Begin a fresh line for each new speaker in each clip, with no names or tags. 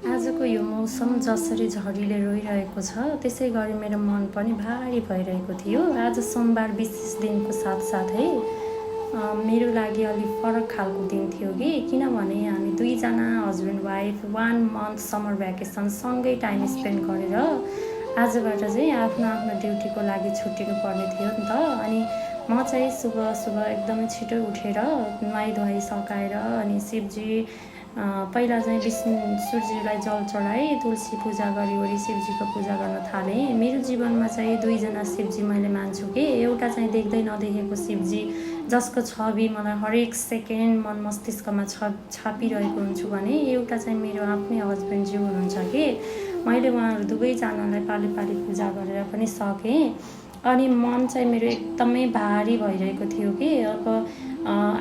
आजको यो मौसम जसरी झरीले रोइरहेको छ त्यसै गरी मेरो मन पनि भारी भइरहेको थियो। आज सोमबार विशेष दिनको साथसाथै मेरो लागि अलिक फरक खालको दिन थियो किनभने हामी दुईजना husband wife 1 month summer vacation सँगै टाइम स्पेन्ड गरेर आजबाट चाहिँ आफ्नो आफ्नो ड्युटीको लागि छुट्टिनु पर्ने थियो नि त। अनि म चाहिँ सुबह एकदमै छिटो उठेर नुहाइ धुवाइ सकाएर अनि शिवजी पहिला चाहिँ विष्णु सूर्यजीलाई जल चढाएँ, तुलसी पूजा गरिवरी शिवजीको पूजा गर्न थालेँ। मेरो जीवनमा चाहिँ दुईजना शिवजी मैले मान्छु एउटा चाहिँ देख्दै नदेखेको शिवजी जसको छवि मलाई हरेक सेकेन्ड मन मस्तिष्कमा छापिरहेको हुन्छु भने एउटा चाहिँ मेरो आफ्नै हस्बेन्डज्यू हुनुहुन्छ मैले उहाँहरू दुवैजनालाई पाली पाली पूजा गरेर पनि सकेँ। अनि मन चाहिँ मेरो एकदमै भारी भइरहेको थियो अब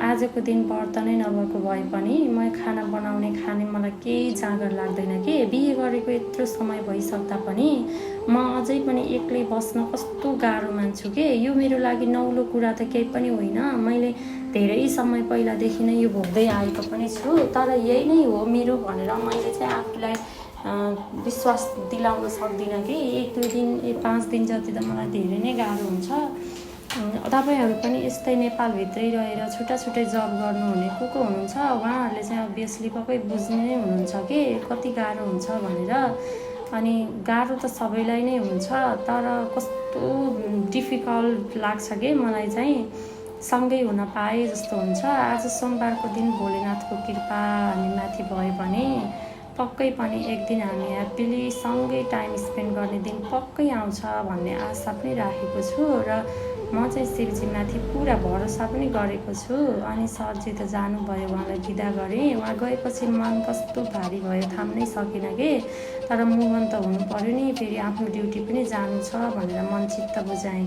आजको दिन व्रत नै नभएको भए पनि म खाना बनाउने खाने मलाई केही जाँगर लाग्दैन बिहे गरेको यत्रो समय भइसक्दा पनि म अझै पनि एक्लै बस्न कस्तो गाह्रो मान्छु यो मेरो लागि नौलो कुरा त केही पनि होइन। मैले धेरै समय पहिलादेखि नै यो भोग्दै आएको पनि छु, तर यही नै हो मेरो भनेर मैले चाहिँ आफूलाई विश्वास दिलाउन सक्दिनँ 1-2 दिन 5 दिन जति त मलाई धेरै नै गाह्रो हुन्छ। तपाईहरु पनि यस्तै नेपालभित्रै रहेर छुट्टा छुट्टै जब गर्नुहुने को हुनुहुन्छ उहाँहरूले चाहिँ अभियसली पक्कै बुझ्ने नै हुनुहुन्छ कति गाह्रो हुन्छ भनेर। अनि गाह्रो त सबैलाई नै हुन्छ, तर कस्तो डिफिकल्ट लाग्छ मलाई चाहिँ सँगै हुन पाए जस्तो हुन्छ। आज सोमबारको दिन भोलेनाथको कृपा हामी माथि भयो भने पक्कै पनि एक दिन हामी ह्याप्पिली सँगै टाइम स्पेन्ड गर्ने दिन पक्कै आउँछ भन्ने आशा पनि राखेको छु र म चाहिँ शिवजीमाथि पुरा भरोसा पनि गरेको छु। अनि सरजी त जानुभयो, उहाँलाई बिदा गरेँ। उहाँ गएपछि मन कस्तो भारी भयो थाम्नै सकिनँ तर मुभन त हुनु पर्यो नि, फेरि आफ्नो ड्युटी पनि जानु छ भनेर मन चित्त बुझाएँ